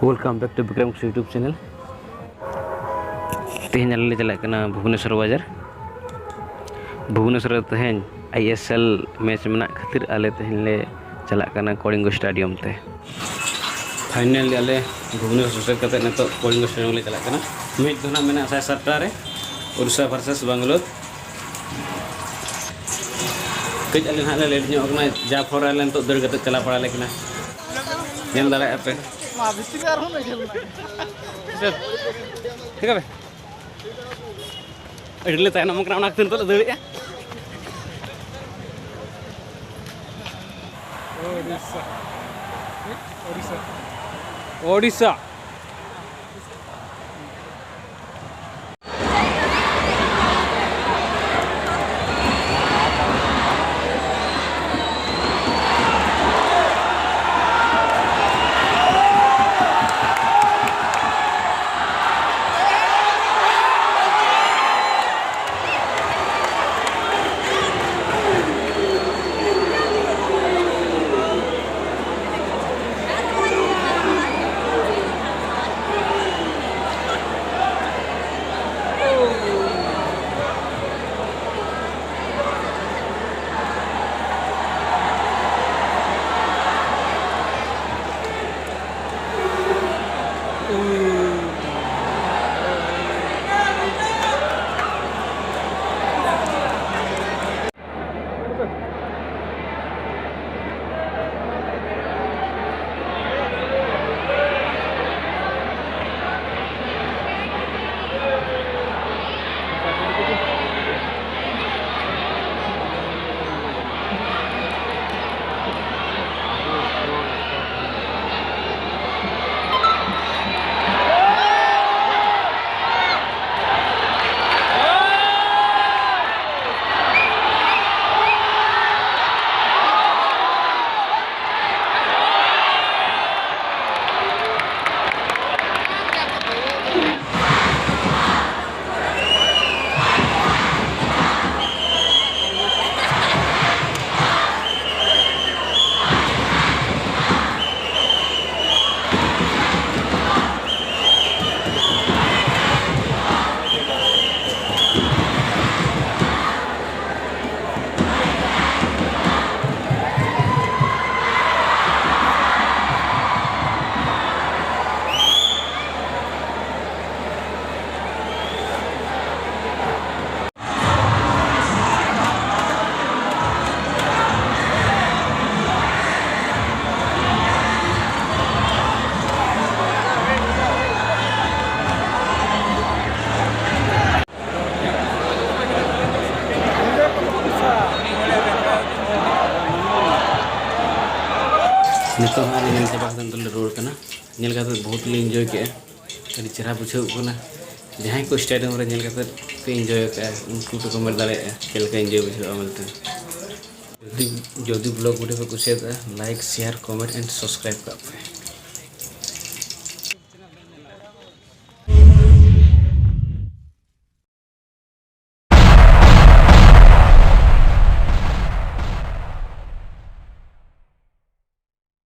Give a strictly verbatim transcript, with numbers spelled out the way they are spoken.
Welcome back to Bikram YouTube channel. ᱛᱮᱦᱮᱧ ᱟᱞᱮ ᱞᱮ ᱪᱟᱞᱟᱜ ᱠᱟᱱᱟ ᱵᱷᱩᱵᱽᱱᱮᱥᱚᱨ ᱵᱟᱡᱟᱨ᱾ ᱵᱷᱩᱵᱽᱱᱮᱥᱚᱨ ᱨᱮ ᱛᱮᱦᱮᱧ I S L match ᱢᱮᱱᱟᱜ ᱠᱷᱟᱹᱛᱤᱨ ᱟᱞᱮ ᱛᱮᱦᱮᱧ ᱞᱮ ᱪᱟᱞᱟᱜ ᱠᱟᱱᱟ ᱠᱚᱞᱤᱝᱜᱚ stadium ᱛᱮ᱾ Finally ᱟᱞᱮ ᱵᱷᱩᱵᱽᱱᱮᱥᱚᱨ ᱥᱮᱴᱮᱨ ᱠᱟᱛᱮ ᱱᱤᱛᱚᱜ ᱠᱚᱞᱤᱝᱜᱚ stadium ᱞᱮ ᱪᱟᱞᱟᱜ ᱠᱟᱱᱟ᱾ Match ᱫᱚ ᱱᱟᱜ ᱢᱮᱱᱟᱜᱼᱟ ᱥᱟᱲᱮ ᱥᱟᱛᱴᱟ ᱨᱮ, ᱳᱰᱤᱥᱟ versus ᱵᱮᱝᱜᱟᱞᱳᱨ᱾ ᱠᱟᱹᱡ ᱟᱞᱮ ᱱᱟᱜ ᱞᱮ late ᱧᱚᱜ ᱠᱟᱱᱟ, ᱡᱟ ᱯᱷᱚᱨ ᱟᱞᱮ ᱱᱤᱛᱚᱜ ᱫᱟᱹᱲ ᱠᱟᱛᱮ ᱪᱟᱞᱟᱣ ᱯᱟᱲᱟ ᱟᱞᱮ ᱠᱟᱱᱟ, ᱧᱮᱞ ᱫᱟᱲᱮᱭᱟᱜᱼᱟ ᱯᱮ᱾ ᱴᱷᱤᱠ ᱜᱮᱭᱟ᱾ ᱟᱹᱰᱤ ᱞᱮ ᱛᱟᱭᱱᱚᱢ ᱠᱟᱱᱟ, ᱚᱱᱟ ᱠᱷᱟᱹᱛᱤᱨ ᱱᱤᱛᱚᱜ ᱞᱮ ᱫᱟᱹᱲᱮᱜᱼᱟ᱾ ᱳᱰᱤᱥᱟ᱾ ᱳᱰᱤᱥᱟ᱾ ᱳᱰᱤᱥᱟ᱾ ᱱᱤᱛᱚᱜ ᱦᱚᱸ ᱟᱞᱮ ᱧᱮᱞ ᱪᱟᱵᱟ ᱠᱟᱛᱮ ᱱᱤᱛᱚᱜ ᱞᱮ ᱨᱩᱣᱟᱹᱲ ᱠᱟᱱᱟ᱾ ᱧᱮᱞ ᱠᱟᱛᱮ ᱵᱚᱦᱩᱛ ᱞᱮ ᱤᱱᱡᱚᱭ ᱠᱮᱜᱼᱟ, ᱟᱹᱰᱤ ᱪᱮᱦᱨᱟ ᱵᱩᱡᱷᱟᱹᱣ ᱠᱟᱱᱟ᱾ ᱡᱟᱦᱟᱸᱭ ᱠᱚ ᱥᱴᱮᱰᱤᱭᱟᱢ ᱨᱮ ᱧᱮᱞ ᱠᱟᱛᱮ ᱯᱮ ᱤᱱᱡᱚᱭ ᱟᱠᱟᱫᱼᱟ, ᱩᱱᱠᱩ ᱯᱮ ᱠᱚᱢᱮᱱᱴ ᱫᱟᱲᱮᱭᱟᱜᱼᱟ ᱪᱮᱫ ᱞᱮᱠᱟ ᱤᱱᱡᱚᱭ ᱵᱩᱡᱷᱟᱹᱜᱼᱟ ᱢᱮᱱᱛᱮ᱾ ᱡᱩᱫᱤ ᱡᱩᱫᱤ ᱵᱞᱚᱜ ᱵᱷᱤᱰᱤᱭᱳ ᱯᱮ ᱠᱩᱥᱤᱭᱟᱫᱟ, like, share, comment and subscribe ᱠᱟᱜ ᱯᱮ᱾